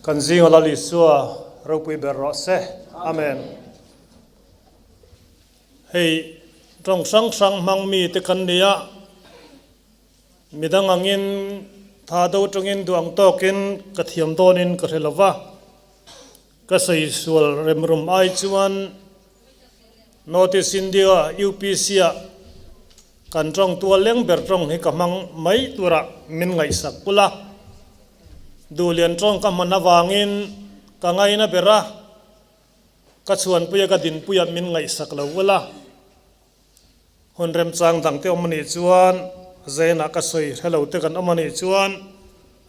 Kan zinga Lal Isua ropui ber rawh se. Amen. Hei tawng hrang hrang hmang mi te kan ni a, midang angin tha do tawngin duh ang tawkin ka thiam dawnin ka hre lo va, ka sawi sual remrum ai chuan North East India UPC ah kan tawng tual leng ber tawng hi ka hmang mai turah min ngaihsak pul a. Duhlian tawng ka hman avangin ka ngaina ber a, ka chhuanpuia ka dinpuia min ngaihsak lo ul a. Hun remchang dangte awm a nih chuan Zainah ka sawi hre lo te kan awm a nih chuan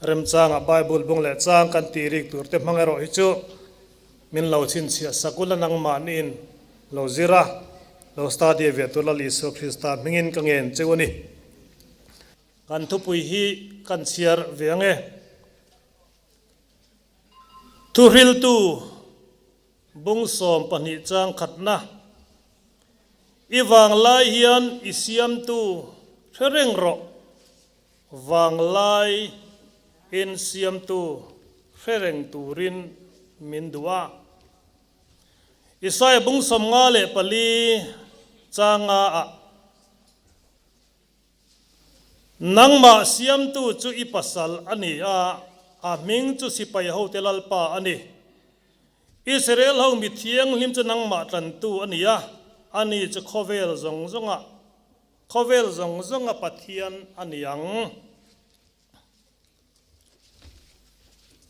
remchangah Bible bung leh chang kan tih rik tur te hmang erawh hi chu Min lo chhinchhiah sak ula nangmahniin lo zir a, lo study ve tur Lal Isua Krista hmingin ka ngen cheu a ni. Kan thupui hi kan chhiar ve ang e. Thuhriltu bung 12 chang khatna, I vanglai hian i siamtu hre reng rawh. Vanglai in siamtu hre reng turin min duh a. Isaia bung 54 changa ah, Nangmah siamtu chu i pasal a ni a, a hming chu sipai hote Lalpa a ni. Israel ho mi thianghlim chu nangmah tlantu a ni a, ani chu khawvel zawng zawngah Khawvel zawng zawnga Pathian a ni ang.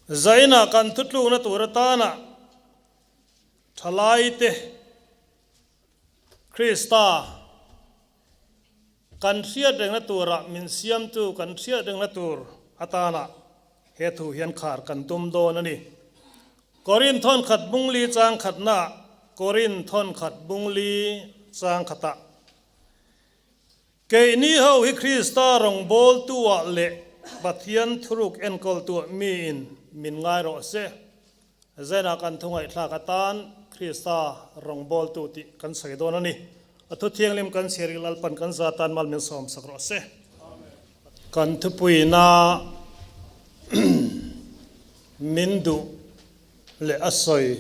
Zainah kan thutlukna tur atana thalaite Krista kan hriat rengna turah min siamtu kan hriat rengna tur atana he thu hian khar kan tum dawn a ni. Korin thawnkhat bungli chang khatnaah Korin thawnkhat bungli chang khatah Keini ho hi Krista rawngbawltu-ah leh Pathian thuruk enkawltuah miin min ngai rawh se. Zainah kan thu ngaihthlak atan Krista rawngbawltu tih kan sawi dawn a ni. A thu thianghlim kan chhiar i Lalpan kan za tan mal min sawmsak rawh se. Kan thupuina min duh leh a sawi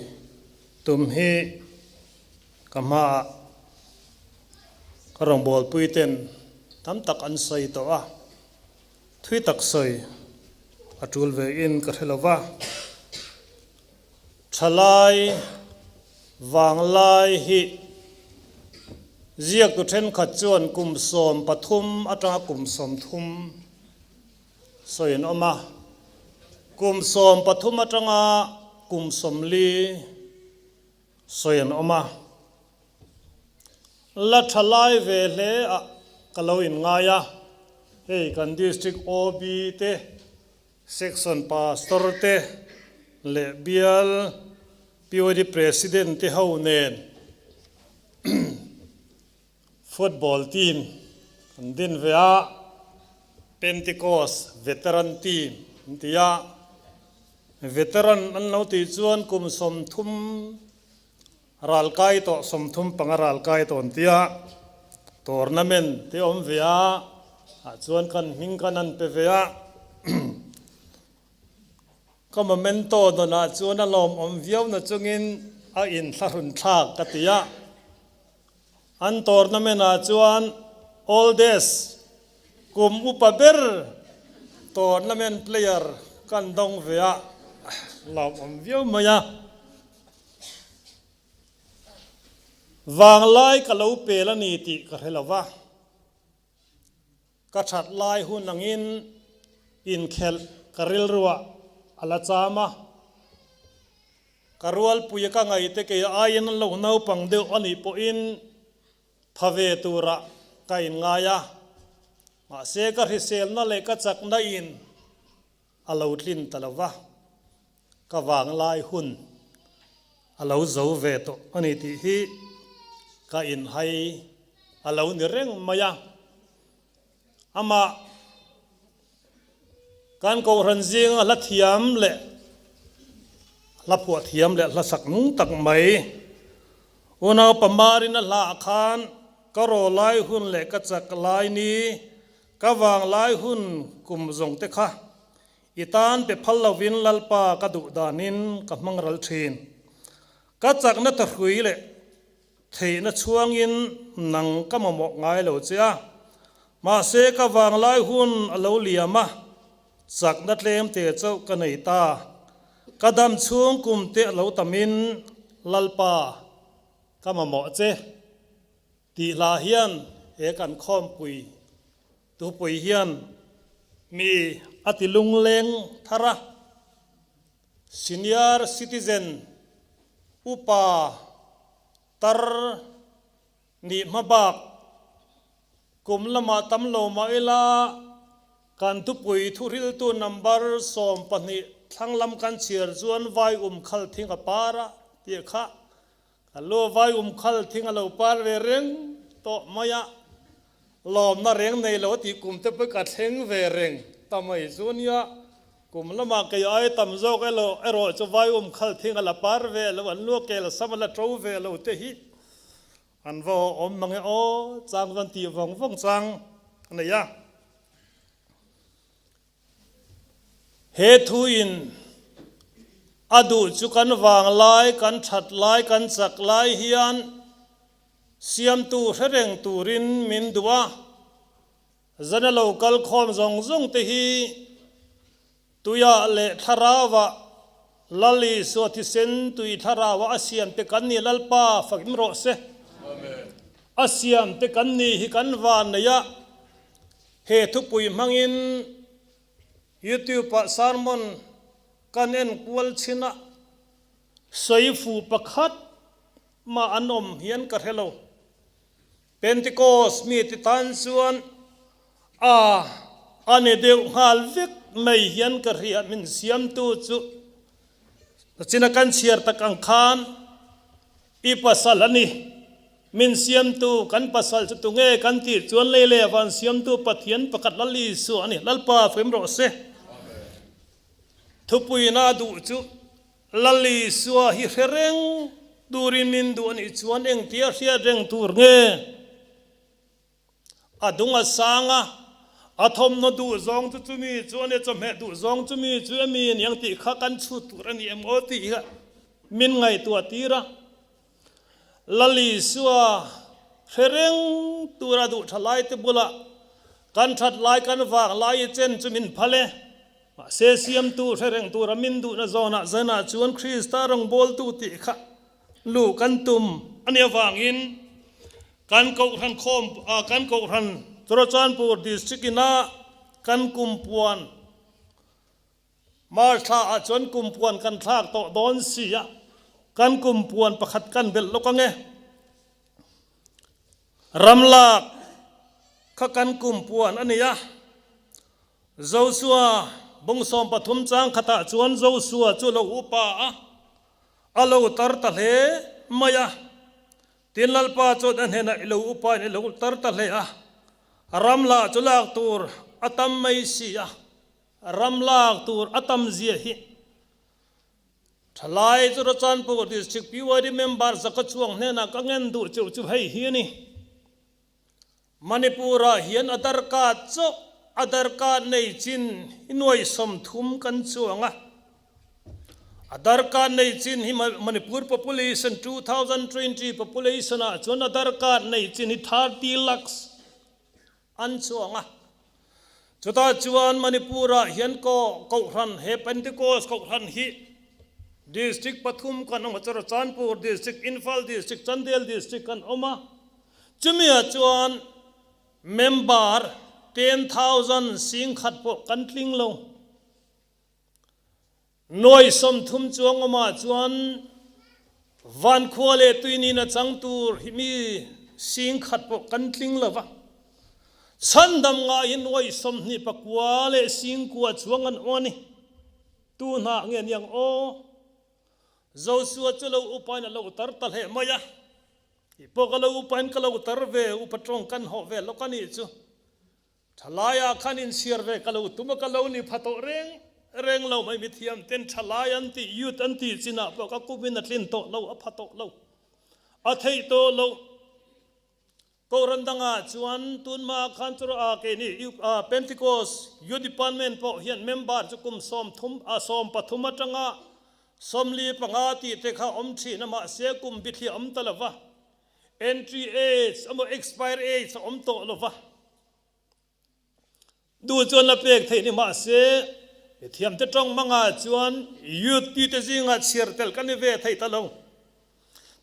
tum hi Ka hmaah ka rawngbawlpui ten tam tak an sawi tawh a, thui tak sawi a tul ve in ka hre lo va. Thalai vanglai hi ziaktu thenkhat chuan kum 13 atanga kum 30 sawi an awm a, kum 13 atanga kum 40 Sawi an awm a, la tha lai ve hle ah ka lo in ngai a, hei kan District OB te, Section Pastor te leh Bial POD President te ho nen Football team kan din ve a, Pentecost Veteran Team an ti a, Veteran an lo tih chuan kum 30 ral kai tawh, 35 ral kai tawh an ti a, tournament te awm ve a, ah chuan kan hming kan han pe ve a, ka memento dawnah chuan a lawmawm viau na chungin a inthlahrun thlak ka ti a. An tournament ah chuan oldest, kum upa ber tournament player kan dawng ve a, hlauhawm viau mai a. Vanglai ka lo pel a ni tih ka hre lo va. Ka that lai hun angin inkhelh ka rilruah a la cham a. Ka rualpuia ka ngaite kei aiin an lo naupang deuh a nih pawhin tha ve turah ka inngai a. Mahse ka hriselna leh ka chakna in a lo tlin ta lo va, ka vanglai hun a lo zo ve tawh a ni tih hi ka inhai a lo ni reng mai a. Amah kan Kohhran zinga hla thiam leh hla phuah thiam leh hla sak nung tak mai unau Pamarin a hlah khan ka rawlai hun leh ka chak lai ni, ka vanglai hun kum zawng te kha. I tan pe phal lovin Lalpa ka duh danin ka hmang ral thin. Ka chakna thahrui leh theihna chhuangin nang ka mamawh ngai lo che a. Mahse ka vanglai hun a lo liam a, chakna tlem te chauh ka nei ta. Ka dam chhung kum te a lo tamin Lalpa ka mamawh che. Tih hla hian he kan khawmpui tupui hian mi a ti lungleng thar a, senior citizen upa tar nih hmabak kum lamah tam lo mah ila kan thupui thuhriltu number 12 thlang lam kan chhiar chuan vai um khal thing a par a tih kha Ka lu vai um khal thing a lo par ve reng tawh mai a, lawmna reng nei lo tih kum te pawh ka thleng ve reng ta mai chu nia. Kum lamah kei ai tam zawk elo erawh chu vai um khal thing a la par ve lo, an lu kel sam a la to ve lo te hi an va awm mang e aw, chang chuan tih vawng vawng chang a nei a. He thuin a duh chu kan vang lai, kan that lai, kan chak lai hian siamtu hre reng turin min duh a. Zana lo kal khawm zawng zawng te hi tuiah leh thlarauah Lal Isua thisen tui thlarauah a siam te kan ni Lalpa fakim rawh se. A siam te kan ni hi kan van nei a. He thupui hmangin YouTube-ah sermon kan en kual chhin a, sawi fu pakhat mah an awm hian ka hre lo. Pentecost mite tan chuan a a ni deuh nghal vek mai hian ka hria min siamtu chu china kan chhiar tak ang khan I pasal a ni. Min siamtu kan pasal chu tunge kan tih chuan lei leh van siamtu Pathian pakhat Lal Isua a ni. Lalpa fem rawh se. Thupuina a duh chu Lal Isua hi hre reng turin min duh a nih chuan engtia hriat reng tur nge? A dung a sang a, a thawmhnaw duh zawng chu chumi chu a nia, chawhmeh duh zawng chumi chu emi a niang tih kha kan chhut tur a ni em aw tih hi min ngaihtuah tir a. Lal Isua hre reng tura duh tha lai te bulah kan that lai kan vang lai i chen chu min phal e. Mahse siamtu hre reng tura min duhna zawnah zanah chuan Krista rawngbawltu tih kha luh kan tum a nih avangin Kan Kohhran khawm kan Kohhran Churachandpur District ina kan kumpuan March thla ah chuan kumpuan kan thlak tawh dawn si a, kan kumpuan pakhat kan belh lawk ang e. Ramlak kha kan kumpuan a ni a, Joshua bung 13 chang khatah chuan Joshua chu lo upa a, a lo tar ta hle mai a. Tin Lalpa chuan a hnenah i lo upain i lo tar ta hle a, ram lah chu lak tur a tam mai si a, ram lak tur a tam zia hi Thalai Churachandpur District PYD member Zaka Chuang hnenah ka ngen duh cheu chu hei hi a ni. Manipur-ah hian Aadhaar card chauh Aadhaar card nei chin hi nuai 30 kan chuang a. Aadhaar card nei chin hi Manipur population 2020 population ah chuan Aadhaar card nei chin hi 30 lakhs an chuang a. Chutah chuan Manipur-ah hian ko Kohhran he Pentecost Kohhran hi district pathum kan awm a, Churachandpur district, Imphal district, Chandel district kan awm a. Chumi ah chuan member 10,000 singkhat pawh kan tling lo. Nuai 30 chuang awm ah chuan Vankhua leh Tuinin a chang tur hi mi singkhat pawh kan tling lo va. Chhandam ngaiin nuai 29 leh singkua chuang an awm a ni. Tu hnah nge niang aw? Joshua chu lo upain a lo tar ta hle mai a. Tih pawh ka lo upain ka lo tar ve, upa tawng kan hawh ve lawk a nih chu. Thalaiah khan inchhiar ve ka lo tum a, ka lo ni pha tawh reng reng lo mai. Mithiam ten thalai an tih, youth an tih chinah pawh ka kumin a tlin tawh lo, a pha tawh lo, a theih tawh lo. Kohhran dangah chuan tunhma khan chu rawh a keini Pentecost Youth Department pawh hian member chu kum 30 13 atanga 45 tih te kha awm thin a mahse kum bithliah awm ta lova entry age emaw expire age a awm tawh lova. Duh chuan la pek theih ni mahse mithiamte tawng hmangah chuan youth tite zingah chhiar tel ka ni ve thei ta lo.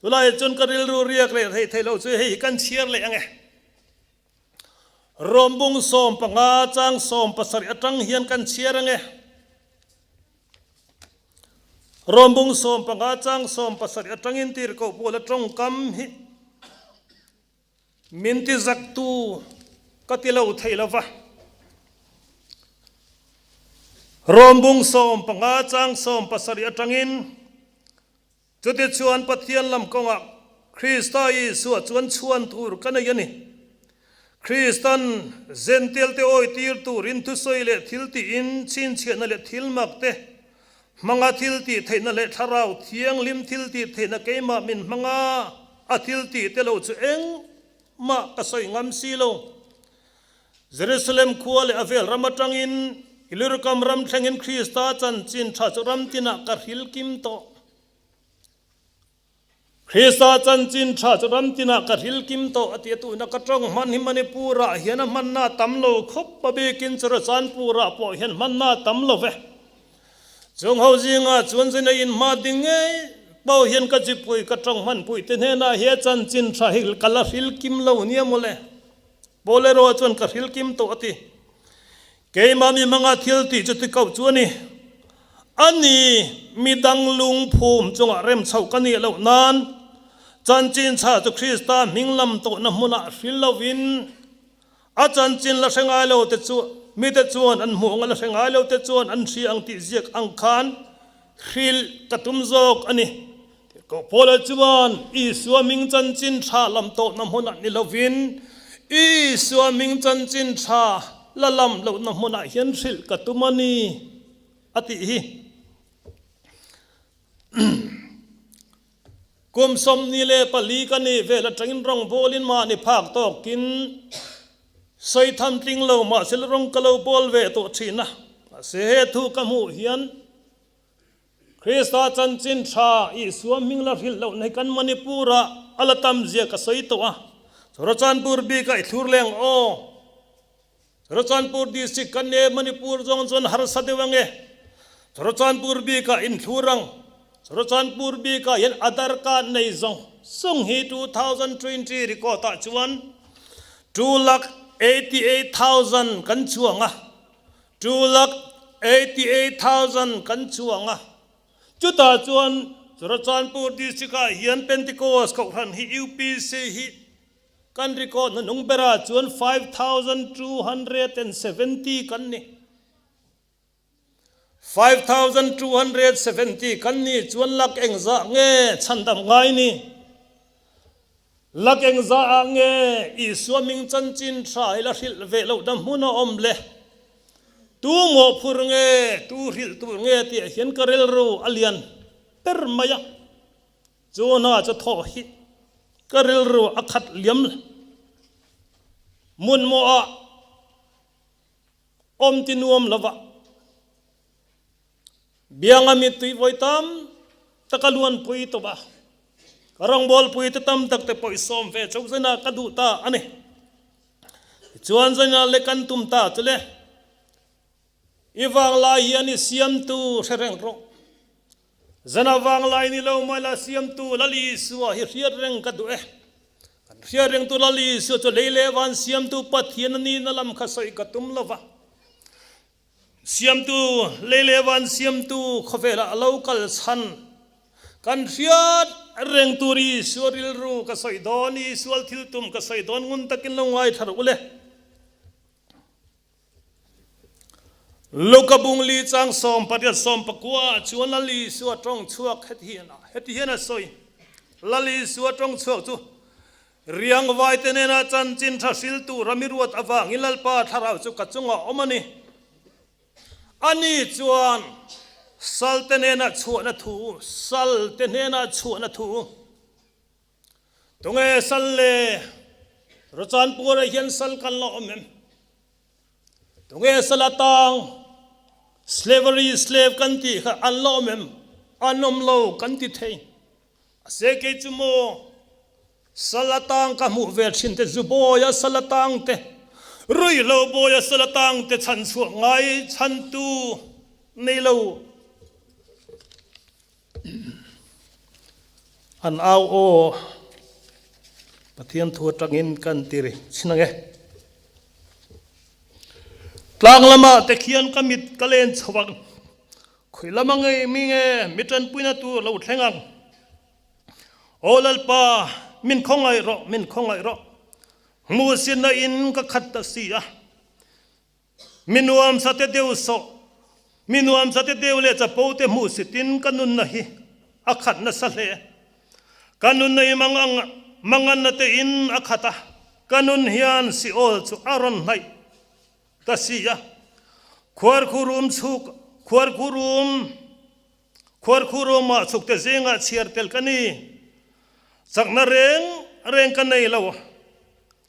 Chulaiah chuan ka rilru riak leh rei thei lo chu hei hi kan chhiar leh ang e. Rawmbung 15 chang 17 atang hian kan chhiar ang e. Rawmbung 15 chang 17 atangin tirhkoh pawl a tawngkam hi Min ti zaktu ka ti lo thei lo va. Rawmbung 15 chang 17 atangin, Chutichuan Pathian lam kawngah Krista Isua chuan chhuan tur ka nei a ni. Kristan Zentilte awitir turin thusawi leh thiltihin chhinchhiahna leh thilmak te Hmanga thil tih theihna leh Thlarau Thianghlim thil tih theihna keimah min hmanga a thil tih te lo chu engmah ka sawi ngam si lo. Jerusalem khua leh a vel ram atangin Illyricum ram thlengin Krista chanchin tha chu ram tinah ka hril kim tawh. Krista chanchin tha chu ram tinah ka hril kim tawh a ti a, tuna ka tawng hman hi Manipur-ah hian a hmanna a tam lo khawp a, bikin Churachandpur-ah pawh hian hmanna a tam lo ve. Chung ho zingah chuan zin a inhma ding ngei pawh hian ka chipui ka tawng hmanpui te hnenah he chanchin tha hi ka la hril kim lo nia mawle. Paul erawh chuan ka hril kim tawh a ti. Keimah mi hmanga thil tih chu ti koh chu a ni. A ni, mi dang lungphum chungah rem chhoh ka nih loh nan chanchin chha chu Krista hming lam tawhna hmunah hril lovin a chanchin la hre ngai lo te chu mite chuan an hmuh ang a, la hre ngai lo te chuan an hria ang tih ziak ang khan hrilh ka tum zawk a ni. Tirhkoh Paula chuan Isua hming chanchin tha lam tawhna hmunah ni lovin, Isua hming chanchin tha la lam lohna hmunah hian hrilh ka tum a ni, a tih hi. Kum 24 ka nih vel atangin rawngbawlin mahni phak tawkin sawi tham tling lo mahse rawng ka lo bawl ve tawh thin a. Mahse he thu ka hmuh hian Krista chanchin tha Isua hming la hrilh loh nei kan Manipur-ah a la tam zia ka sawi tawh a. Churachandpur bikah i thlur leng aw. Churachandpur district kan e Manipur zawng chuan harsa deuh ang e. Churachandpur bikah in thlur ang. Churachandpur bikah hian Aadhar card nei zawng zawng hi 2020 record ah chuan 2,88,000 kan chuang a. 2,88,000 kan chuang a, chutah chuan Churachandpur District ah hian Pentecost Kohhran hi UPC hi kan record hnahnung berah chuan 5,270 kan ni. 5,270 kan ni chuan lak engzah nge chhandam ngai ni? Lak engzah ah nge Isua hming chanchin tha hi la hrilh ve loh na hmun a awm le? Tu mawhphur nge, tu hrilh tur nge tih hian ka rilru a lian ber mai a. Chu hna chu thawh hi ka rilru a khat liam le. Hmunmawh ah awm ti nuam lo va. Bianga mittui vawi tam tak a luanpui tawp a, ka rawngbawlpui te tam tak te pawh i sawm ve chauh zainah ka duh ta a ni. Tichuan zainah le kan tum ta chu le, i vanglai hian i siamtu hre reng rawh. Zana vanglai ni lo mai la siamtu Lal Isua hi hriat reng ka duh e. Kan hriat rengtu Lal Isua chu lei leh van siamtu Pathian a nihna lam kha sawi ka tum lo va. Siamtu, lei leh van siamtu khawvelah a lo kal chhan. Kan hriat reng tur Isua rilru ka sawi dawn, Isual thil tum ka sawi dawn ngun takin lo ngaithla rawh u le. Luka bung li chang 18 19 ah chuan Lal Isua tawng chhuak heti hian heti hian a sawi. Lal Isua tawng chhuak chu Riangvaite nena chanchin tha hriltu rami ruat avangin Lalpa thlarau chu ka chungah awm a ni. Ani chuan salte nena chhuahna thu, salte hnena chhuahna thu. Tunge sal le? Rochanpur-ah hian sal kan la awm em? Tunge sal atang slavery slave kan tih kha an la awm em? An awm lo kan ti thei. A se kei chu maw sal atang ka hmuh ve thin te Zubawia sal atang te Ruihlo bawia sal atang te chhan chhuah ngai chhantu nei lo An au aw Pathian thu atangin kan ti ri chin ang e. Tlang lamah te khian ka mit ka len chho ang. Khawi lama ngei mi nge mi tanpuina tur lo thleng ang. Aw Lalpa, min khawngaih rawh, min khawngaih rawh. Hmuhsinna in ka khat ta si a. Mi nuamsa te deuh sawh, mi nuamsa te deuh leh chapo te hmuh sitin ka nunna hi a khat nasa hle. Ka nunna hi mangang manganna te in a khat a, ka nun hian Seol chu a rawn hnaih ta si a. Khuarkhu rum chhuk, khuarkhu rum, khuarkhu rumah chhuk te zingah chhiar tel ka ni. Chakna reng reng ka nei lo.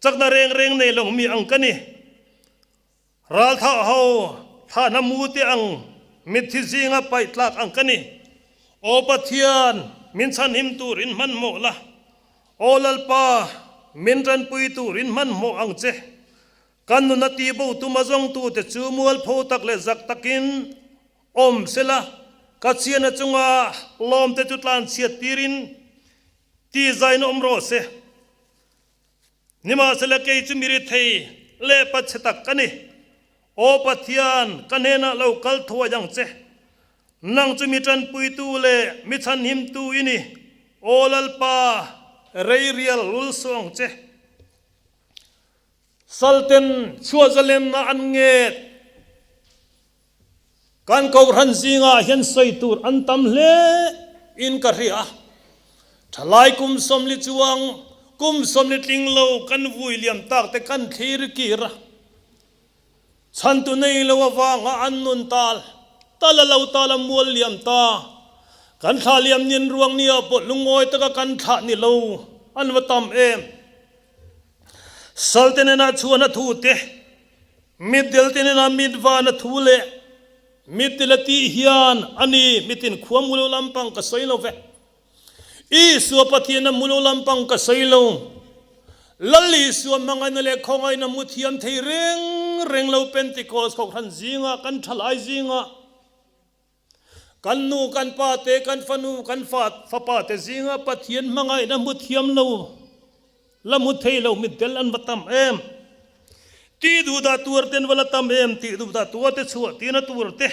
Chakna reng reng nei lo mi ang ka ni. Ralthah ho thahna mu te ang mitthi zinga paih tlak ang ka ni. Aw Pathian, min chhanhim turin hmanhmawh la. Aw Lalpa, min tanpui turin hmanhmawh ang che. Kan nuna tibo tuma zawngtute chu mualpho tak leh zak takin awm sela, ka chhiana chunga lawmte chu tlanchhiat tirin ti zain awm rawh se. Nimahsela kei chu mi rithei leh pachhe tak ka ni. Aw Pathian, ka hnenah lo kal thuai ang che. Nang chu mi tanpuitu leh mi chhanhimtu i ni. Aw Lalpa, rei rial lul suh ang che. Salten chhuah zalenna an nget. Kan Kohhran zingah hian sawi tur an tam hle in ka hria. Thalai kum sawmli chuang, kum sawmli tling lo kan vui liam tak te kan thlir kir a. Chhantu nei lo avanga an nun tal tal a lo tal a mual liam ta. Kan thlah liam nin ruang nia pawh lungawi taka kan thlah ni lo an va tam em. Salte nena chuan a thu te, mitdel te nena mit van a thu leh mitdel a tih hian a ni mitin khua mulo lampang ka sawi lo ve. Isua Pathian a mulo lampang ka sawi lo. Lal Isua hmangaihna leh khawngaihna mu thiam thei reng reng lo Pentecost Kohhran zingah kan thalai zingah Kan nu, kan pa te, kan fanu, kan fa, fapa te zinga Pathian hmangaihna hmu thiam lo, la hmu thei lo mitdel an va tam em? Tih duhdah tuar te an va la tam em? Tih duhdah tuar te chhuah tina tur te,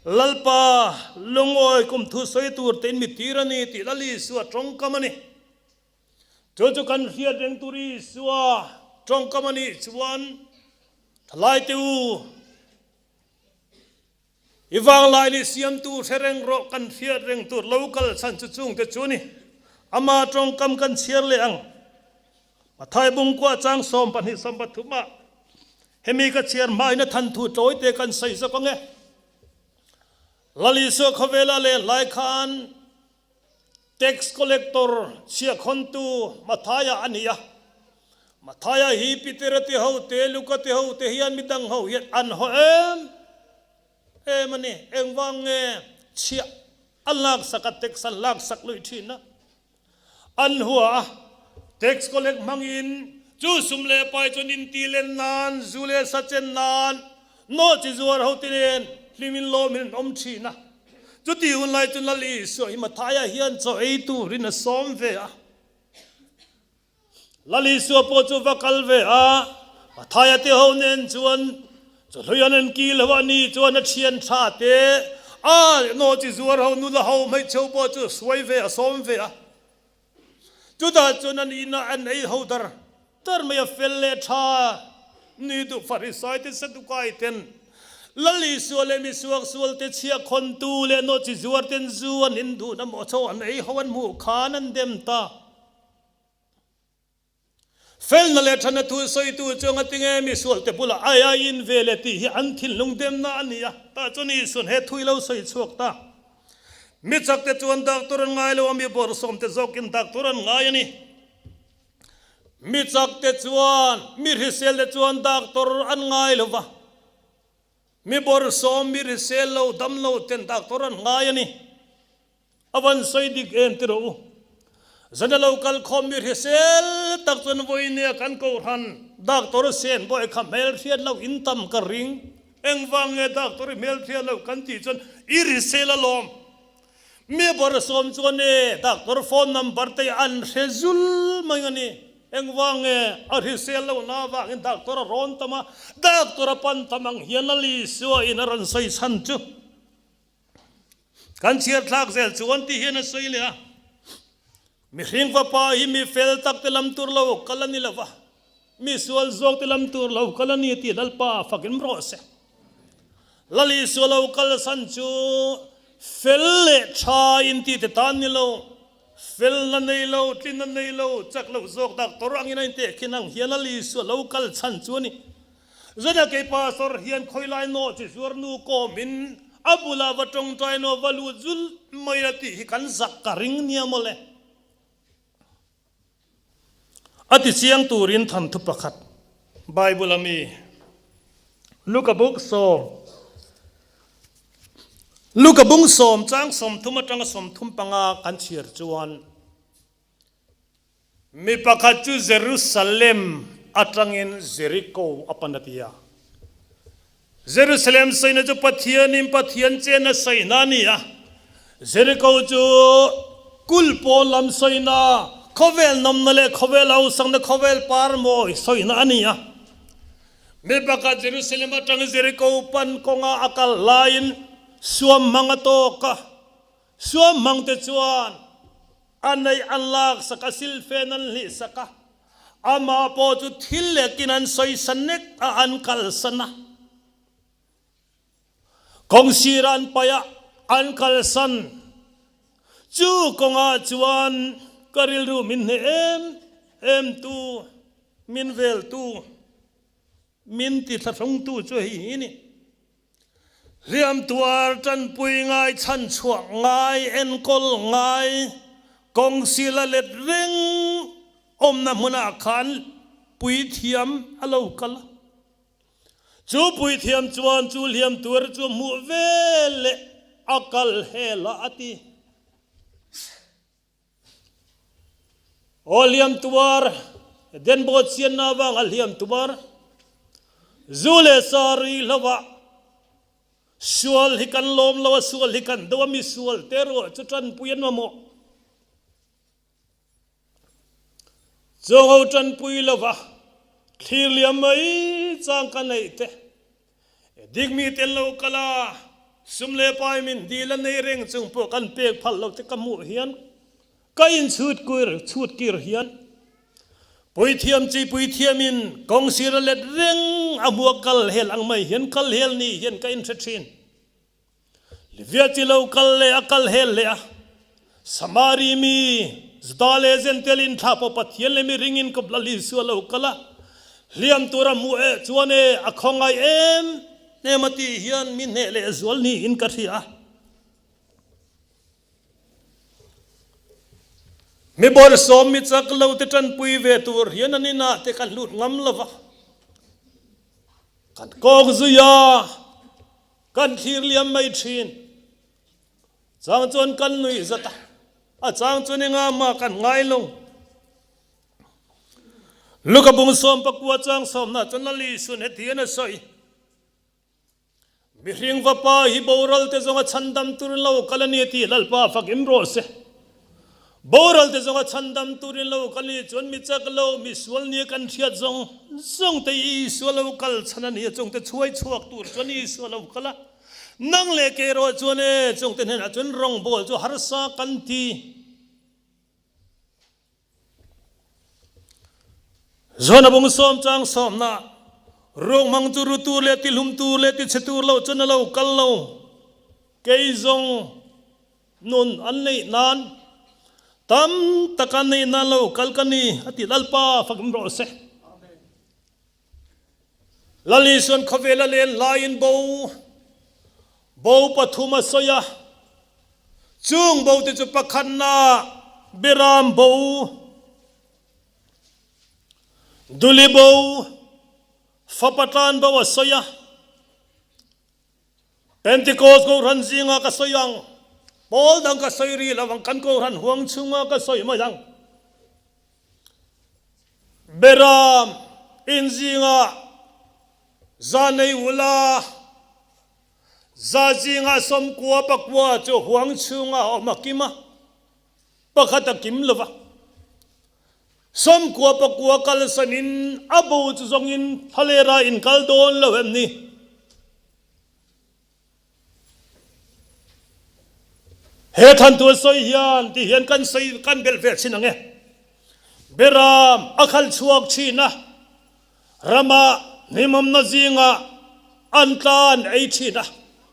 Lalpa lungawi kum thu sawi tur te in mittir a ni tih Lal Isua tawngkam a ni. Chu chu kan hriat reng tur Isua tawngkam a nih chuan thalai te u, I vanglai nih siamtu hre reng rawh, kan hriat reng tur lo kal chhan chu chungte chu ni. Ama tawngkam kan chhiar leh ang. Mathai bungkua chang 12 13 ah hemi ka chhiar hmain a thanthu tawite kan sawi zawk ang e. Lal Isua khawvela leh hlai khan Tax collector chhiahkhawntu Mathaia a ni a. Mathaia hi Petera te ho te, Luka te ho te hian midang ho hian an haw em em a ni. Engvang nge chhiah a laksak a, tax an laksak luih thin a. An hua a, tax collect hmangin chu sum leh pai chuan inti len nan, zu leh sa chen nan, nawhchi zuar ho te nen hlimin lawmin an awm thin a. Chuti hun lai chu Lal Isua hi Mathaia hian chaw ei turin a sawm ve a. Lal Isua pawh chu va kal ve a, Mathaia te ho nen chuan chawhlui an en ki lo a, ni chuan a thian tha te a nawhchi zuar ho nula ho hmeichhe ho pawh chu a suai ve a, sawm ve a. Chutah chuan an inah an ei ho dar dar mai a, fel leh tha ni duh Farisai te Sadukai ten Lal Isua leh misuak sual te chhiah khawntu leh nawhchi zuar ten zu an in duhna maw chaw an ei ho an hmuh khan an dem ta. Felna leh thana thu sawitu chu ngatinge misual te bulah ai ai in ve le tih hi an thinlung demna a ni a, tah chuan Isuan he thu i lo sawi chhuak ta. Mi chak te chuan doctor an ngai lo a, mi bawrhsawm te zawkin doctor an ngai a ni. Mi chak te chuan, mi hrisel te chuan doctor an ngai lo va. Mi bawrhsawm, mi hrisel lo, dam lo ten doctor an ngai a ni. A van sawi dik em ti rawh u. Zana lo kal khawm mi hrisel tak chuan vawinia kan kohhran doctor sen bawi kha hmelhriat loh in tam ka ring. Engvang nge doctor i hmelhriat loh kan tih chuan i hrisel alawm. Mi bawrhsawm chuan e doctor phone number te an hre zul mai a ni. Engvang nge a hrisel loh na avangin doctor a rawn tam a, doctor a pan tam ang hian a Lisua in a rawn sawi chhan chu. Kan chhiar thlak zel chuan ti hian a sawi leh a, Mihring fapa hi mi fel tak te lam tur lo kal a ni lo va, mi sual zawk te lam tur lo kal a ni tih Lalpa fakin rawh se. Lal Isua lo kal san chu fel leh tha in ti te tan ni lo, felna nei lo, tlinna nei lo, chak lo zawk doctor angin a intehkhin ang hian Lal Isua lo kal chhan chu a ni. Zana kei pastor hian khawilai nawh chi zuar nu kawmin a bulah va tawngtai nawh va lut zul mai la tih hi kan zak ka ring nia mawle. A ti chiang turin thanthu pakhat Bible a mi Luka buk sawm Luka bung sawm chang 30 atanga 35 kan chhiar chuan Mi pakhat chu Jerusalem atangin Jeriko a pan a ti a. Jerusalem saina chu Pathianin Pathian chen a saina a ni a. Jeriko chu kul pawn lam saina, khawvel nawmna leh khawvel hausakna, khawvel par mawi sawina a ni a. Mi pakhat Jerusalem atang Jeriko pan kawnga a kal laiin suam hmang a tawk a. Suam hmangte chuan a neih an laksak a, silfen an hlihsak a, amah pawh chu thil lekin an sawisa nek a, an kalsan a. Kawngsir an paih a, an kalsan. Chu kawngah chuan ka rilru min hneh em em tu, min veltu, min tithlahrungtu chu hei hi ni. Hliam tuar tanpui ngai, chhanchhuah ngai, enkawl ngai, kawng sil a let reng awmna hmunah khan puithiam a lo kal a. Chu puithiam chuan chu hliam tuar chu hmuh veleh a kal hel a, a ti. Aw hliam tuar, Denbawt sianna avanga hliam tuar, zu leh sa rui hlauhah sual hi kan lawm lo a, sual hi kan do a, mi sual te ruah chu tanpui an mamawh. Chawngo tanpui lova thlir liam mai chang ka neih te, dik mi tel lo kal a, sum leh pai min dil a nei reng chung pawh kan pek phal lo te ka hmuh hian ka inchhut kuir chhut kir hian puithiam chi puithiamin kawng sir a let reng a hmuak kal hel ang mai hian kal hel ni hian ka inhre thin. Livia chi lo kal leh a kal hel leh a, Samari mi Juda leh Jentail in thla pawh Pathian leh mi ringin kawp Lal Isua lo kal a, hliam tur a hmuh eh chuan e a khawngaih em em a tih hian mi hneh leh zual niin ka hria. Mi bawrhsawm mi chak lo te tanpui ve tur hian an inah te ka hlut ngam lo va, kan kawk zui a. Kan thlir liam mai thin. Chang chuan kan nuih zat a, a chang chuan enga mah kan ngai lo. Luka bung 19 chang sawmna chuan Lali Sun heti hian a sawi, Mihring vapa hi boral te zawnga chhandam turin lo kal a ni tih Lalpa fakim rawh se. Boral te zawnga chhandam turin lo kal ni chuan mi chak lo, mi sual nia kan hriat zawng zawng te Isua lo kal chhan a ni a, chung te chhuai chhuak tur chuan Isua lo kal a. Nang leh kei erawh chuan e, chung te hnenah chuan rawngbawl chu harsa kan ti. Zawn a bung sawm chang sawmna, ruang hmang chu ru tur leh tihlum tur leh tichhe tur lo chuan a lo kal lo. Kei zawng Nun an neih nan tam tak an neih nan lo kal ka ni a ti Lalpa fak in rawh se. Lal Isuan khawvel a len laiin bo bo pathum a sawi a, chung bo te chu pakhatna Beram bo. Duli bo fapa tan bo a sawi a, Pentecost Kohhran zinga ka sawi ang, pawl dang ka sawi rih lo ang, kan Kohhran huang chhunga ka sawi mai ang. Beram in zinga za nei ula, za zinga 90 pakua chu huang chhunga a awm a kim a, pakhat a kim lo va. 99 kalsanin a bo chu zawngin thlalera in kal dawn lo em ni? He thantu a sawi hian ti hian kan sawi kan belh ve thin ang e. Beram a khal chhuak thin a, rama hnimawmna zingah an tlan ei thin a,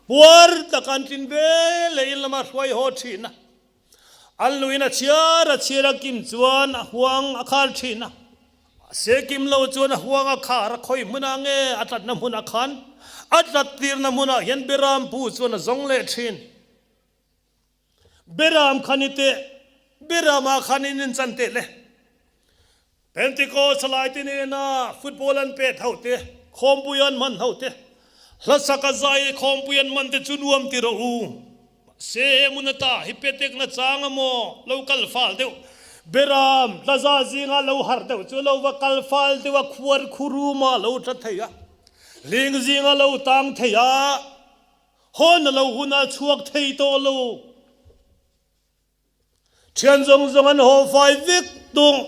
puar taka an tlin ve leh in lama hruai haw thin a. An luin a chhiar a chhiar a kim chuan a huang a khar thin a, se kim lo chuan a huang a khar a khawi hmunah nge a tlatna hmunah khan a tlat tirna hmunah hian Beram pu chuan a zawng leh thin. Beram khan i teh, Beramah khan in inchan teh le. Pentecost lai te nena football an pet ho te, khawmpui an hman ho te, hlasak a zai khawmpui an hman te chu nuam ti rawh u. Mahse he hmun ata hi petek na chang a maw lo kal fal deuh. Beram tlaza zinga lo harh deuh chu lo va kal fal deuh a, khuar khurum a lo tla thei a, hling zinga lo tang thei a, hawn a lo hun a chhuak thei tawh lo. Thian zawng zawng an haw fai vek tung.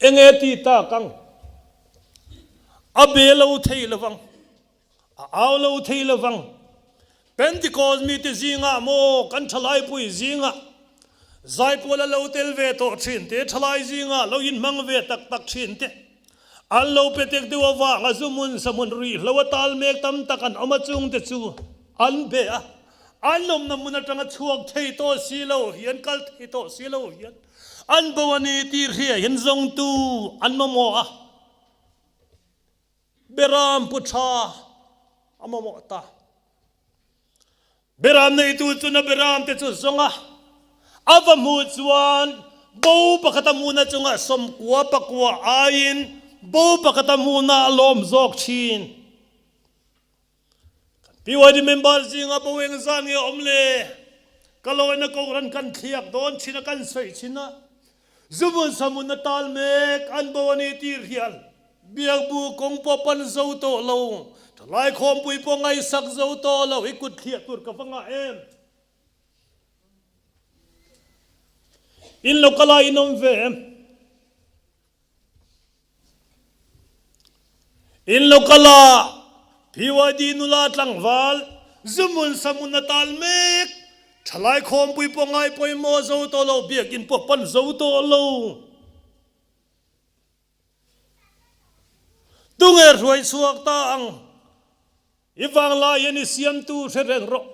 Enge ti tak ang? A be lo thei lovang, a au lo thei lovang. Pentecost mite zingah maw kan thalaipui zingah zaipawl a lo tel ve tawh thin te, thalai zingah lo inhmang ve tak tak thin te, An lo pe tek deuh avanga zu hmun sa hmun ruihhlo a tal mek tam tak an awm a chungte chu an be a, an awmna hmun atanga chhuak thei tawh si lo hian kal thei tawh si lo hian an bo a ni tih hria hian zawngtu an mamawh a, Beram pu tha a mamawh ta. Beram neitu chuna beram te chu zawng a, a va hmuh chuan bo pakhat a hmuhna chungah 99 aiin bo pakhat a hmuhna a lawm zawk thin. Kan PYD member zinga bo eng zan nge awm le? Ka lawina Kohhran kan thliak dawn thin a, kan sawi thin a. Zubun samun a tal mek an bo a ni tih hrial Biakbu kawng pawh pan zo tawh lo, thalai khawmpui pawh ngaihsak zo tawh lo hi kut thliah tur ka va ngah em? In local ah in awm ve em? In local ah PYD nula tlangval zumun samun a tal mek, thalai khawmpui pawh ngai pawimawh zo tawh lo, biakinn pawh pan zo tawh lo. Tunge hruai chhuak ta ang? I vanglai hian i siamtu hre reng rawh.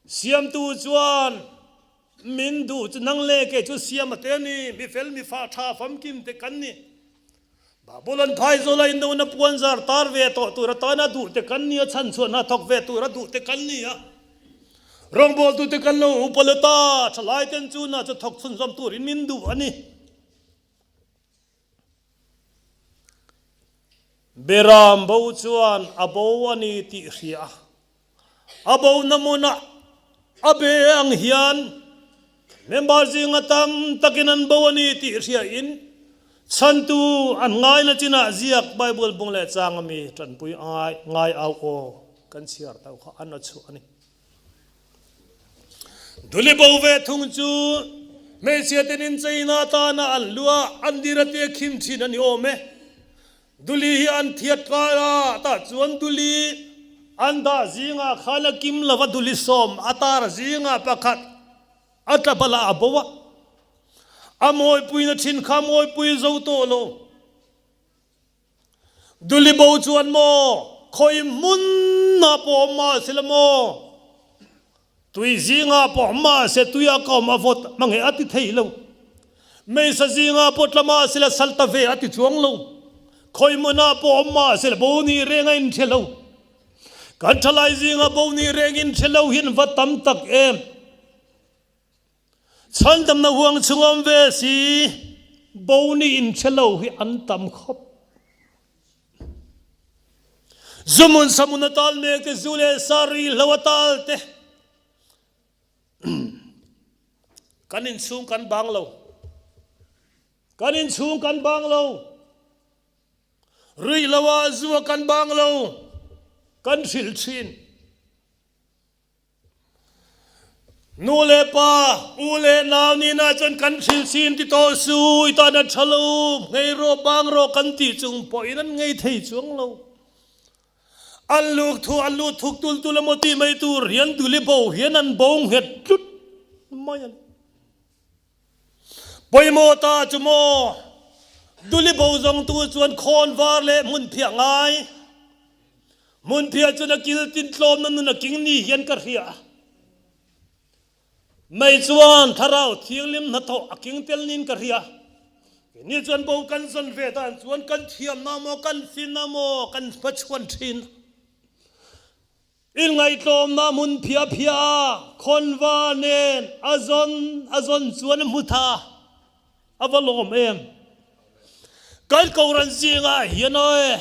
Siamtu chuan min duh chu nang le kei chu siam a te a ni, mi fel mi fa tha famkim te kan ni. Babul an phai zawl a inona puan zar tar ve tawh tur atana duh te kan ni a, chhan chhuah hna thawk ve tur a duh te kan ni a. Rawngbawltu te kan lo upa lo ta, thalai ten chu hna chu thawk chhunzawm turin min duh a ni. Beram bo chuan a bo a ni tih hria a, a bo na hmunah a be ang hian member zinga tam takin an bo a ni tih hriain chhantu an ngaina chinah ziak Bible bung leh chang ami tanpui ngai ngai au aw kan chhiar tau kha an a chhuah a ni. Duli bo ve thung chu hmeichhia ten incheina atana an lu a, an dir a tia khim thin a ni awm e. Duli hi an thiat kai a, tah chuan duli an dah zingah khan a kim lo va, duli sawm a tar zingah pakhat a tla bala a bo a, a mawipuina thin kha mawipui zo tawh lo. Duli bo chuan maw khawi hmunah pawh awm mahse la maw tui zingah pawh awm mahse tuia ka awm a vawt hmangaih a ti thei lo. Meisa zingah pawh tla mahse la sal ta ve a ti chuang lo. Khawi hmunah pawh awm mahse la bo ni reng a inhre lo. Kan thalai zingah bo ni reng inhre lo hi an va tam tak em. Chhandamna huang chhungawm ve si, bo ni inhre lo hi an tam khawp. Zumun samun a tal mek te, zu leh sa ri hlo a tal te, kan inchhung kan bang lo. Kan inchhung kan bang lo. Ruih lo ah zu a kan bang lo. Kan hrilh thin. Nu le pa, u le nau nihna chuan kan hrilh sin ti tawh su, i tan a tha lo, ngei rawh, bang rawh kan tih chung pawhin an ngei thei chuang lo. An luk thu, an lu thuk tul tul emaw tih mai tur hian duli bo hian an bo nghet tlut mai a ni. Pawimawh ta chu maw? Duli bo zawngtu chuan khawn var leh hmunphiah ngai. Hmunphiah chuan a kil tin tlawmna nun a king ni hian ka hria. Mei chuan thlarau thianghlim hnathawh a king tel niin ka hria. Keini chuan bo kan zawn ve dan chuan kan thiamna maw, kan finna maw kan hmachhuan thin. Inngaihtlawmna hmun phiah phiah a khawnva nen a zawn a zawn chuan a hmu tha. A va lawm em! Kan Kohhran zingah hian awi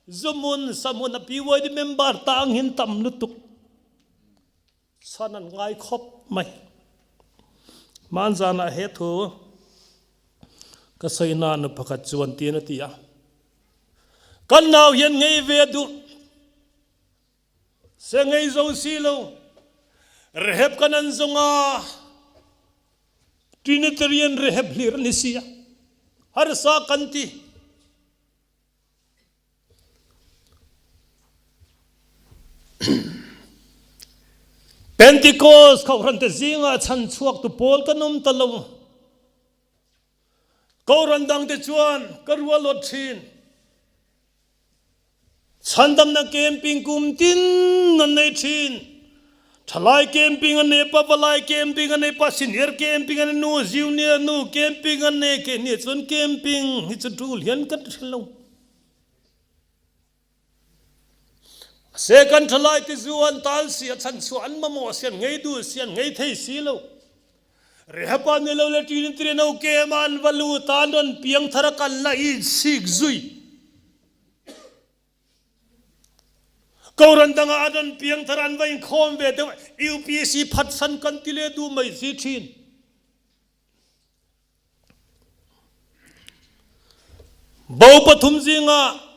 zuhmun sahmun a PYD member tang hin tam lutuk chhan an ngai khawp mai. Hmanzanah he thu ka sawi na nu pakhat chuan tiin a ti a. Kan nau hian ngei ve a duh. Se ngei zo si lo. Rehab kan an zawng a, Trinitarian rehab hlir an ni si a. Harsa kan ti. Pentecost kohhran te zingah chhanchhuak tu pawl kan awm ta lo. Kohhran dangte chuan ka rual awt thin. Chhandamna camping kum tin an nei thin. Thalai camping an nei pa, valai camping an nei pa, senior camping an nei nu, junior nu camping an nei ke nia chuan camping hi chu tul hian kan hre lo. Second thalai te zu an tal si a chan chu an mamawh si an ngei duh si an ngei thei si lo. Rehapa ni lo le ṭin ṭin no kem an va lu tan rawn piang thar a kal la i sik zui. Koran danga an rawn piang thar an va inkhawm ve deuh UPC phatsan kan ti le duh mai si ṭhin. Bo pathum zingah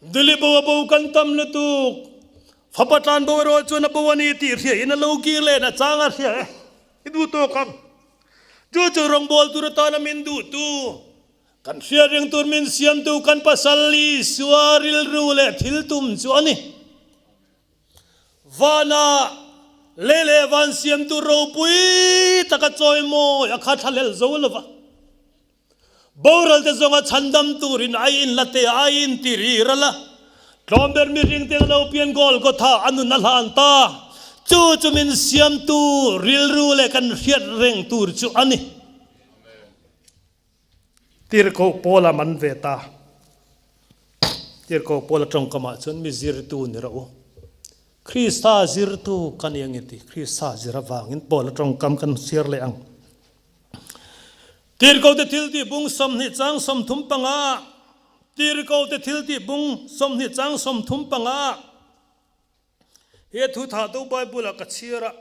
Dili bo a bo kan tam lutuk. Fapa tlan bo erawh chuan a bo a ni tih hria in a lo kir leh na chang a hria e. I duh tawk ang. Chu chu rawngbawl tur atana min duhtu, kan hriat reng tur min siamtu kan pasal Isua rilru leh thil tum chu a ni. Vana lei leh van siamtu ropui taka chawimawi a kha thlahlel zo lova. Boral te zawnga chhandam turin a in la te a in ti ri ral a. Tlawmber mihring te lo pian Golgotha a nun a hlan ta. Chu chu min siamtu rilru leh kan hriat reng tur chu a ni. Tirhkoh Paula man ve ta. Tirhkoh Paula tawngkamah chuan mi zirtu ni rawh u. Krista zirtu ka ni ang i ti. Krista zir avangin Paula tawngkam kan chhiar leh ang. Tirhkohte thiltih bung 20 chang 35 Tirhkohte thiltih bung 20 chang 35 He thu thahtu Bible-ah ka chhiar a.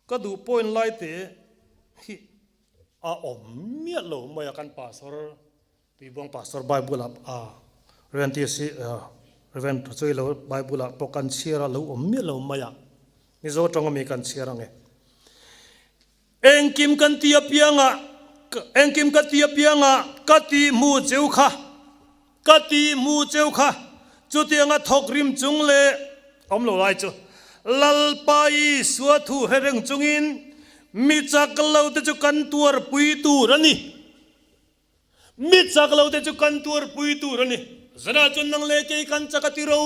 Ka duh point lai te hi a awm miah lo mai a kan pastor Tuibuang pastor Bible ah a Rev TC Rev Thuchei lo Bible ah pawh kan chhiar a lo awm miah lo mai a Mizo tawng ami kan chhiar ange Engkim kan ti apianga engkim ka ti apianga ka ti hmu cheu kha Ka ti hmu cheu kha chutianga thawk rim chung leh awm lo lai chu Lalpa Isua thu hre reng chungin mi chak lo te chu kan tuarpui tur a ni. Mi chak lo te chu kan tuarpui tur a ni. Zanah chuan nang leh kei kan chak a ti ro.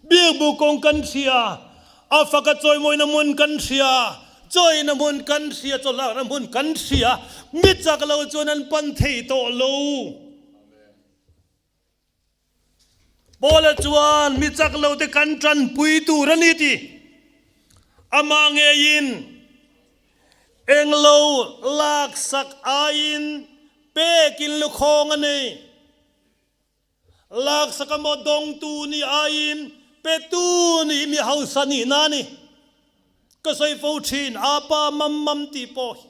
Biakbu kawng kan hria, a faka chawimawina hmun kan hria, chawina hmun kan hria, chawlakna hmun kan hria, mi chak lo chuan an pan thei tawh lo. Paula chuan mi chak lo te kan tanpui tur a ni ti. Amah ngeiin. Englo laksak aiin pekin lukhawng a nei. Laksak emaw dawngtu nih aiin petu nih mi hausa nihna a ni. Ka sawi fo thin, Apa mam mam tih pawh hi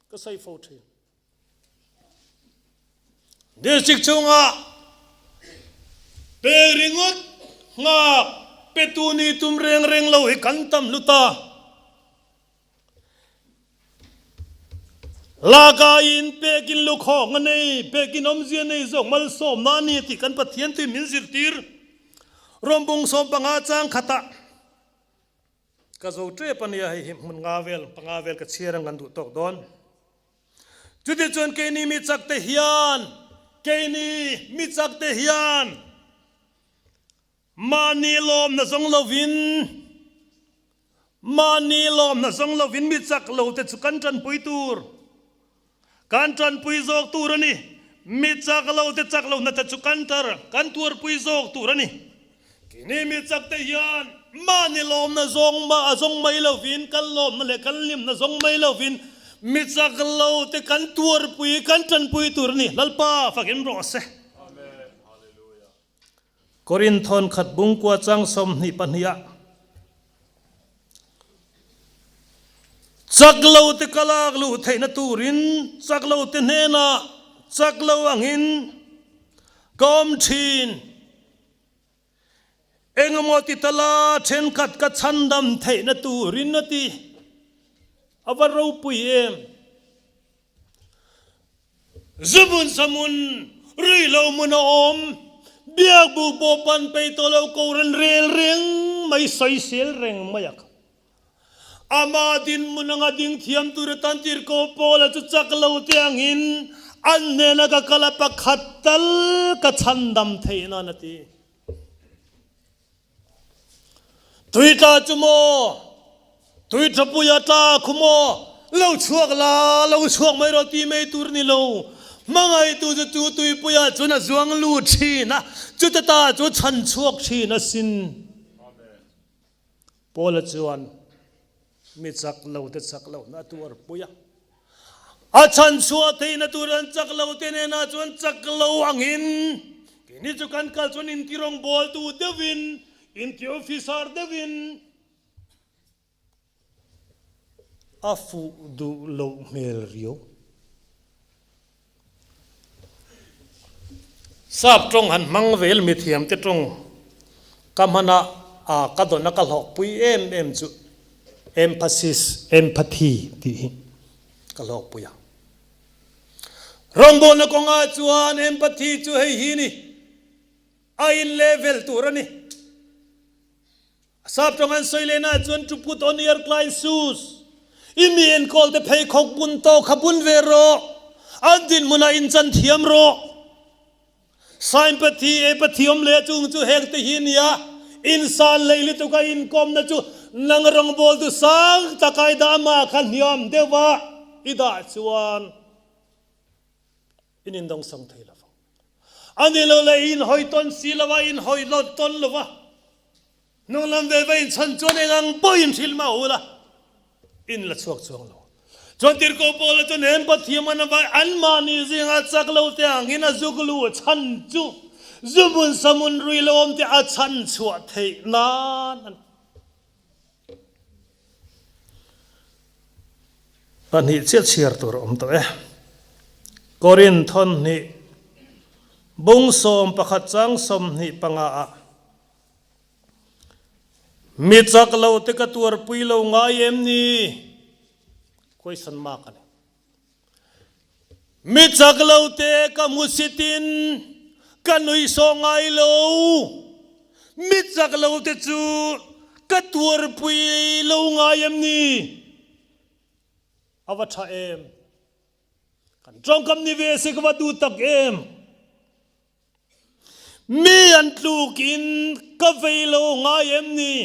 ka sawi fo thin. District chhungah pek ringawt nghak petu nih tum reng reng lo hi kan tam hlu ta. Laka in pekin lukhawng a nei, pekin awmzia nei zawk malsawmna a ni tih kan Pathian tui min zirtir. Rawmbung 15 chang khatah ka zo tep a nia, hei hi hmun nga vel, panga vel ka chhiar ang kan duh tawk dawn. Chutichuan keini mi chak te hian, keini mi chak te hian, Mahni lawmna zawng lovin, mahni lawmna zawng lovin mi chak lo te chu kan tanpui tur, kan tanpui zawk tur a ni. Mi chak lo te chak lohna te chu kan tar, kan tuarpui zawk tur a ni. Kini mi chak te hian mahni lawmna zawng mah a zawng mai lovin, kan lawmna leh kan hlimna zawng mai lovin mi chak lo te kan tuarpui, kan tanpui tur a ni. Lalpa fakin rawh se. Korin thawnkhat bungkua chang 22 ah chak lo te ka lak luh theihna turin chak lo te hnenah chak lo angin ka awm thin. Engemaw ti tala thenkhat ka chhandam theihna turin a ti. A va ropui em! Zumun samun rui lo mun a awm, biak buk pawh pan peih tawh lo ko ran rel reng mai sawisel reng mai a kha. Ama dinhmun anga ding thiam tur atan tirhkoh Paula chu chak lo te angin an hnena ka kal a pakhat tal ka chhandam theih nan a ti. Tui tla chu maw? Tui tha puia tla khu maw? Lo chhuak la, lo chhuak mai rawh ti mai tur ni lo. Hmangaihtu chu chu tui puia chuan a zuang lut thin a, chuta ta chu chhan chhuak thin asin. Paula chuan mi chak lo te chak lohna a tuar pui a. A chhan chhuah theihna tur an chak lo te nena chuan chak lo angin keini chu kan kal chuan inti rawngbawltu deuhin, inti officer deuhin a fuh duh loh hmel riau. Sap tawng han hmang vel mithiam te tawng ka hman a, a ka dawn a ka hlawkpui em em chu emphasis, empathy tih hi ka hlawkpui a. Rawngbawlna kawngah chuan empathy chu hei hi ni, a in level tur a ni. Sap tawng an sawi lehna ah chuan to put on your client shoes, i mi enkawl te pheikhawk bun tawk kha bun ve rawh, an dinhmunah inchan thiam rawh. Sympathy, apathy awm leh chung chu heng te hi nia, insan lei lutuk a inkawmna chu nang rawngbawltu sang taka i dah amah kha hniam deuh a i dah chuan In indawngsang thei lo vang. A ni lo le in hawi tawn si lo a, in hawi lawt tawn lo va. Hnung lam ve ve in chhan chuan eng ang pawhin hrilh mah ula, in la chhuak chuang lo. Chuan tirhkoh Paula chuan hem Pathiam an avai anmahni zingah chak lo te angin a zuk lu a chhan chu zumun samun rui lo awm te a chhan chhuah theih nan a ni. Pahnih chiah chhiar tur a awm tawh e. Korin thawnhnih bung 11 chang 25 ah Mi chak lo te ka tuarpui lo ngai em ni? Question mark a ni. Mi chak lo te ka hmusit in ka nuihsawh ngai lo. Mi chak lo te chu ka tuarpui lo ngai em ni? A va tha em? Kan tawngkam ni ve se ka va duh tak em? Mi an tluk in ka vei lo ngai em ni?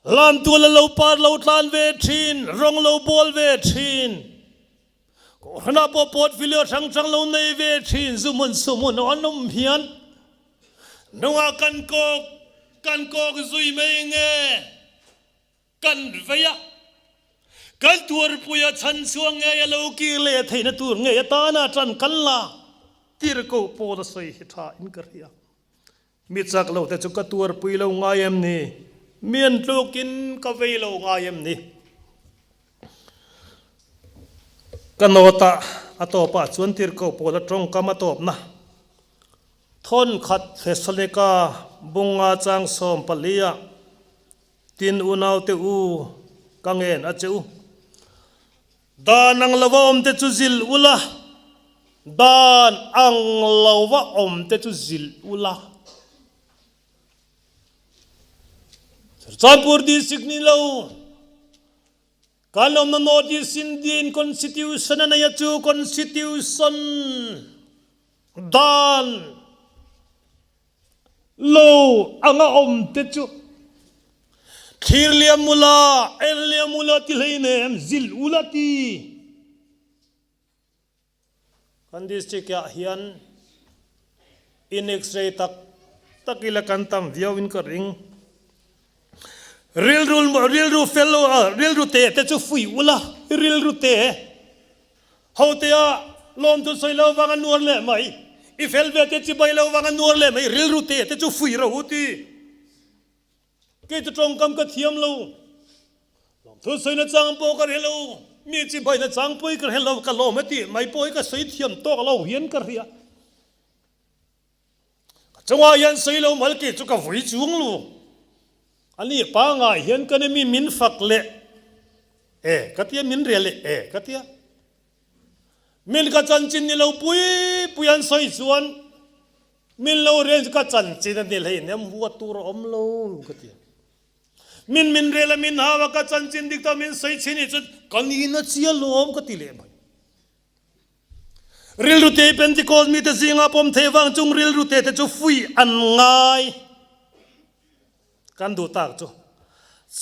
Lamtual a lo par lo tlan ve thin, rawng lo bawl ve thin. Kohhranah pawh portfolio hrang hrang lo nei ve thin, zu hmun su hmun an awm hian nungah kan kawk kan kawk zui mai nge kan vei a. Kan tuarpuia chhan chhuak ngei a lo kir leh theihna tur ngei atana tan kan la tir ko pawl a sawi hi tha in ka hria. Mi chak lo te chu ka tuarpui lo ngai em ni? Mi an tlukin ka vei lo ngai em ni? Ka note ah a tawpah chuan tir ko pawl a tawngkam a tawpna thawn khat Thessalonike bunga chang 14 ah Tin unaute u, ka ngen a che u. Dan ang lova awmte chu zilh ula, dan ang lova awmte chu zilh ula. Champur District ni lo, kan awmna North East Indian Constitution a nei a chu Constitution dan Lo anga awm te chu thlir liam ula, en liam ula ti hleinem, zilh ula ti. Kan district ah hian in x-ray tak tak ila kan tam viau in ka ring. Rilru rilru fel lo rilru te te chu fuih ula, rilru te. Hotea lawmthu sawi lo vang a nuar leh mai, i fel ve te chibai lo vang a nuar leh mai, rilru te te chu fuih ro u ti. Kei chu tawngkam ka thiam lo, lawmthu sawina chang pawh ka hre lo, mi chibaina chang pawh hi ka hre lo, ka lawm a tih mai pawh hi ka sawi thiam tawk lo hian ka hria. Ka chungah hian sawi lo mal kei chu ka vui chung lo. A ni pangai hian ka ni mi min fak leh e ka tia min rel leh e ka tia. Min ka chanchin ni lo pui pui an sawi chuan min lo rel chu ka chanchin a ni hlei nem huat tur a awm lo ka tia. Min min rel a min hau a ka chanchin dik tak min sawi chin hi chuan ka ni na chia lawm ka ti leh mai. Rilru te Pentecost mite zinga pawm thei vang chung rilru te te chu fuih an ngai. Kan duh tak chu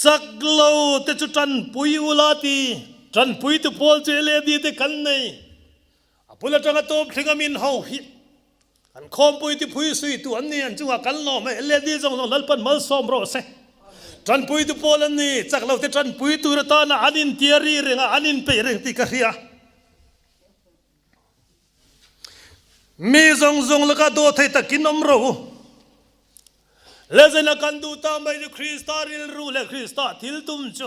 chak lo te chu tanpui ula ti tanpui tu pawl chu LED te kan nei. A bul atanga tawp thling a min ho hi kan khawmpui ti phui sui tu an ni an chungah kan lawm e LED zawng zawng Lalpan malsawm rawh se. Tanpui tu pawl an ni chak lo te tanpui tur atana an intiari reng a an inpeih reng tih ka hria. Mi zawng zawng lakah dawh thei takin awm rawh u. Lezena kan duh ta mai chu Krista rilru leh Krista thil tum chu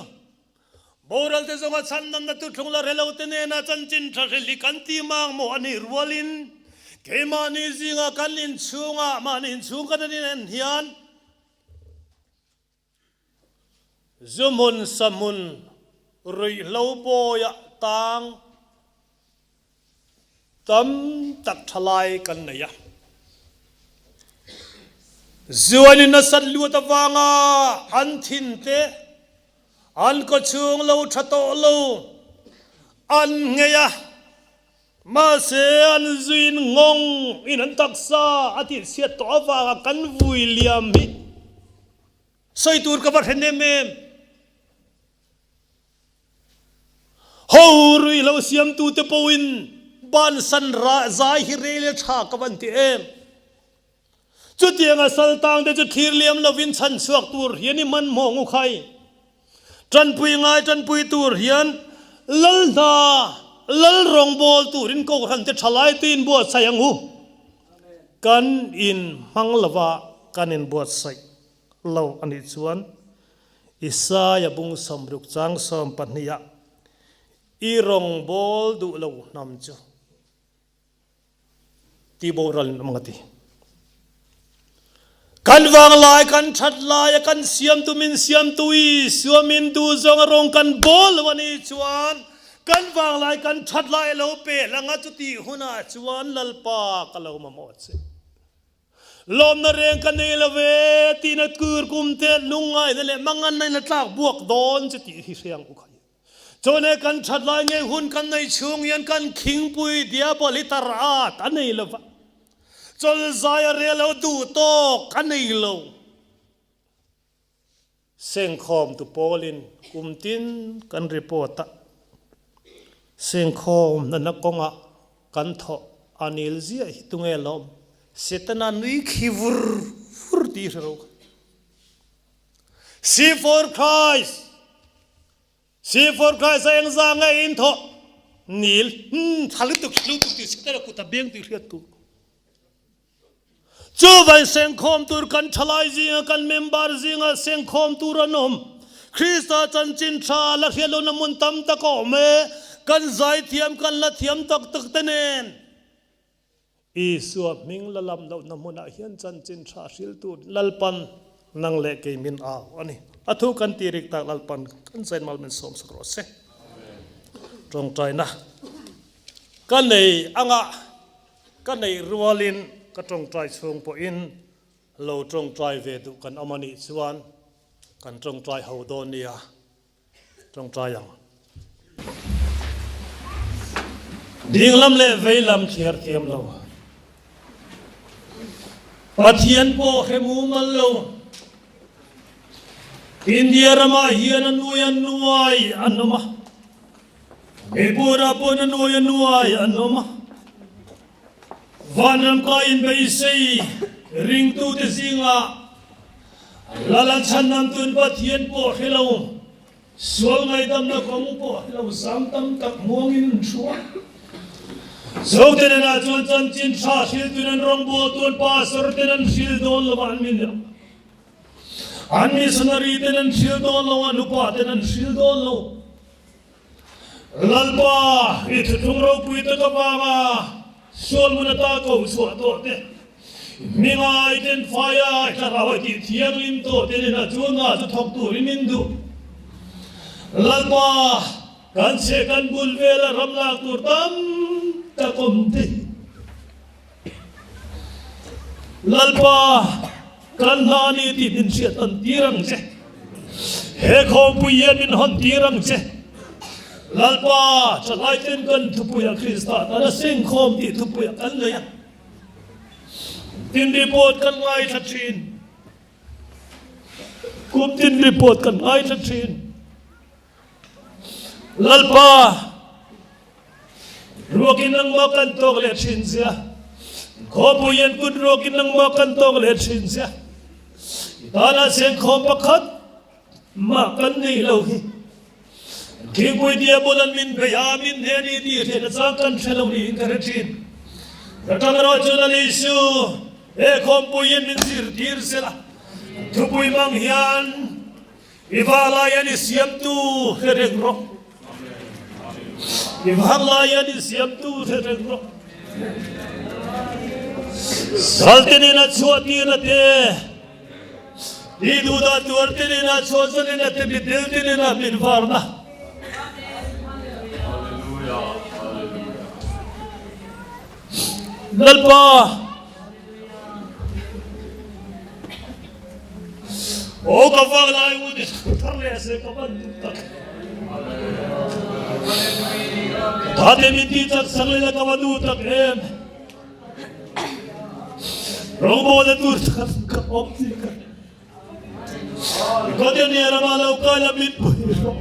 boral te zawnga chhandamna tuthlung la hre lo te nena chanchin tha hrilh hi kan ti mang maw a nih rualin keimahni zinga kan inchhungah mahni inchhung kan an inen hian Zu hmun sa hmun ruihhlo bawiah tang tam tak tha lai kan nei a. Zuan in a sat luat avanga an thin te an kawchhung lo tha tawh lo an nghei a. Mahse, an zuin nghawng in an taksa a tihchhiat tawh avanga kan vui liam hi sawi tur ka va hre nem em. Ho rui lo siamtute pawhin bansan zai hi rei leh tha ka van ti em. Chutianga saltang te chu thlir liam lovin chhan chhuak tur hian i hmanhmawh ngu khai. Tanpui ngai tanpui tur hian lal hna, lal rawngbâwl turin Kohhran te thalai te inbuatsaih ang u. Kan in hmang lova kan inbuatsaih lo a nih chuan Isaia bung 60 chang 12 ah i rawngbâwl duh lo hnam chu Ti boral in awm ang a ti. Kan vanglai kan that lai a kan siamtu min siamtu i suamin duh zawng a rawng kan bawl lo a nih chuan kan vanglai kan that lai a lo peh lang a chutih hunah chuan Lalpa ka lo mamawh che. Lawmna reng ka nei lo ve tiin a kur kum te lungngaihna leh manganna in a tlak buak dawn che tih hi hre ang u khai. Chawhne kan that lai ngei hun kan nei chhung hian kan khingpui diabol hi tar at a nei lo va, chawlzai a rel lo duh tawk a nei lo. Sengkhawm tu pawlin kum tin kan report a, sengkhawm nana kawngah kan thawh a nil ziah hi tunge lawm Setana nui khi vur vur tih hre ro kha. See for Christ! See for Christ a eng za nge in thawh nil hmm tha lutuk tha lutuk tih si tera kut a beng tih hriat tur. Chuvain sengkhawm tur kan thalai zinga kan member zinga sengkhawm tur an awm. Krista chanchin tha la hriat lohna hmun tam tak a awm e, kan zaithiam kan la thiam tak tak te nen. Isua hming la lam lohna hmunah hian chanchin tha hril tur Lalpan nang leh kei min au a ni. A thu kan ti rik tak Lalpan kan zainmal min sawm sak rawh se. Tawngtaina ka nei anga ka neih rualin ka tawngtai chhung pawhin lo tawngtai ve duh kan awm a nih chuan kan tawngtai ho dawn nia. Tawngtai ang. Dinglam leh veilam thliar thiam lo. Pathian pawh hre mumal lo. India ramah hian a nuai a nuai an awm a. Mipurah pawhin a nuai a nuai an awm a. Vanram ka inbeisei ringtute zingah Lala chhanam tun Pathian pawh hre lo, sual ngaihdamna kawng pawh hre lo zang tam tak muangin an thu a. Zote nenah chuan chanchin tha hriltuin an rawngbawl tuan pastor ten an hril dawn lo a an min lo. An missionary ten an hril dawn lo a, nupa ten an hril dawn lo. Lalpa, i thuthlung ropui tak avanga sual hmun ata ko chhuah tawh te, hmingai ten faia thlarau a tih thianghlim tawh te nena chu hna chu thawk turin min duh. Lalpa, kan chhe kan bul vela ram lak tur tam tak awm te hi. Lalpa, kan hna a ni tih min hriat an tir ang che. He khawmpui hian min hawn tir ang che. Lalpa, thalai ten kan thupuiah Krista tan a sengkhawm tih thupuiah kan nei a. Tin report kan ngaithla thin. Kum tin report kan ngaithla thin. Lalpa, ruakin nangmah kan tawk leh thin zia. Khawpui an kut ruakin nangmah kan tawk leh thin zia. I tana sengkhawm pakhat mah kan nei lo hi. Thingpui tia bulan min bei a, min hne ni tih hriat a chang kan hre lo niin ka hre thin. Ka tang erawh chu Lal Isu he khawmpuiin min zirtir sela, thupui hmang hian I vang lai a ni siamtu hre reng rawh. I vang lai a ni siamtu hre reng rawh. Salte nena chhuah tirna te, ti duhdah tuar te nena chhuah zanena te mitdel te nena min varna. Lalpa Aw ka vang lai u ti thar leh se ka van duh tak. Thate min ti chak sak leh la ka va duh tak em. Rawngbawl tur thar ka awm ti ka. Kote ni rama lo kai la min pui rawh.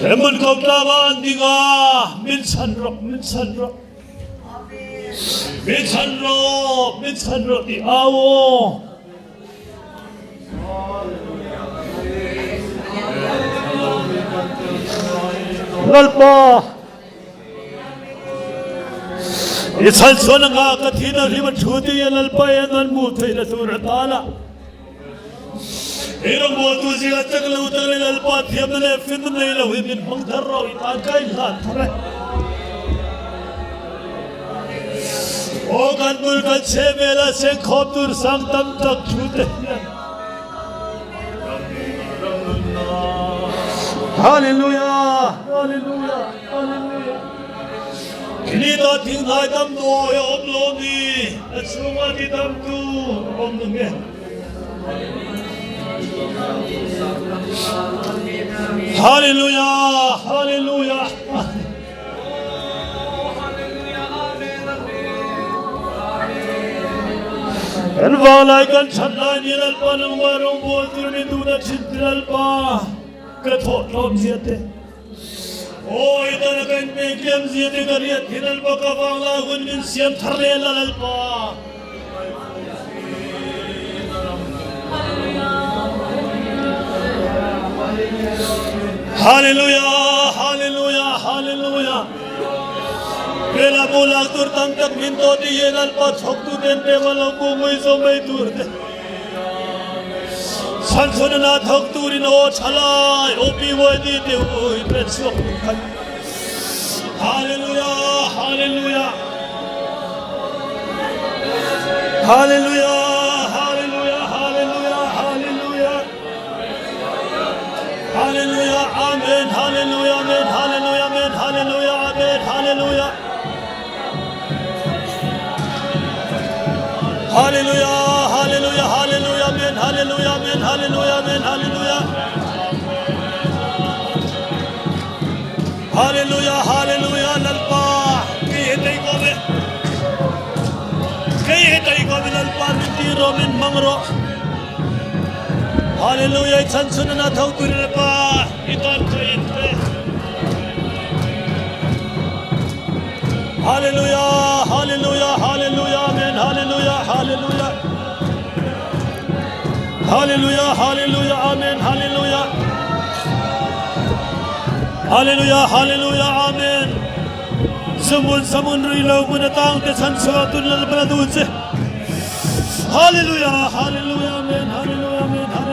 Hemun ko tlanga an dinga min chhan rawh min chhan rawh. Min chhan rawh min chhan rawh ti au aw. Lalpa I chhal chuan anga ka thin a hrim a thu ti a Lalpa in an hmuh theihna tur atana I rawngbawltu zinga chak lo tak leh Lalpa thiamna leh finna nei lo hi min hmang thar rawh i tan ka inhlan thar e. Aw kan bul kan chhe vela sengkhawm tur sang tam tak thu te hian Hallelujah! Hallelujah! Hallelujah! Ni ta thing thai dam dawi a awm lo ni, a chhunga ti damtu a awm nge. Hallelujah! Hallelujah! Kan vanglai kan that lai ni Lalpa nangmah rawngbawl tur min duhna thin ti Lalpa ka thawh tlawm zia te Awi tana ka inpek liam zia te ka riat hi Lalpa ka vanglai hun min siam thar leh la Lalpa. Hallelujah, Hallelujah, Hallelujah. Vela bu lak tur tam tak min to ti ye Lalpa thawk tu ten te malo bu mui zo mai tur te. Chan chun na thawk turin aw thalai o pi wai ti te ui pe chuak khat. Hallelujah, Hallelujah. Hallelujah, Hallelujah, Hallelujah, Hallelujah. Hallelujah, Amen, Hallelujah, Amen, Hallelujah, Amen, Hallelujah, Amen, Hallelujah. Hallelujah, Hallelujah, Hallelujah, Amen, Hallelujah, Amen, Hallelujah, Amen, Hallelujah. Hallelujah, Hallelujah, Lalpa, kei he tei ko me. Kei he tei ko me Lalpa min ti ro min mang ro. Hallelujah, i chan chun na tho tu re pa, i ton ko in pe. Hallelujah, Hallelujah, Hallelujah, Amen, Hallelujah, Hallelujah. Hallelujah, Hallelujah, Amen, Hallelujah. Hallelujah, Hallelujah, Amen. Sumun samun rui lo mun atang te chan chua tun lal bala du che. Hallelujah, Hallelujah, Amen, Hallelujah, Amen, Hallelujah.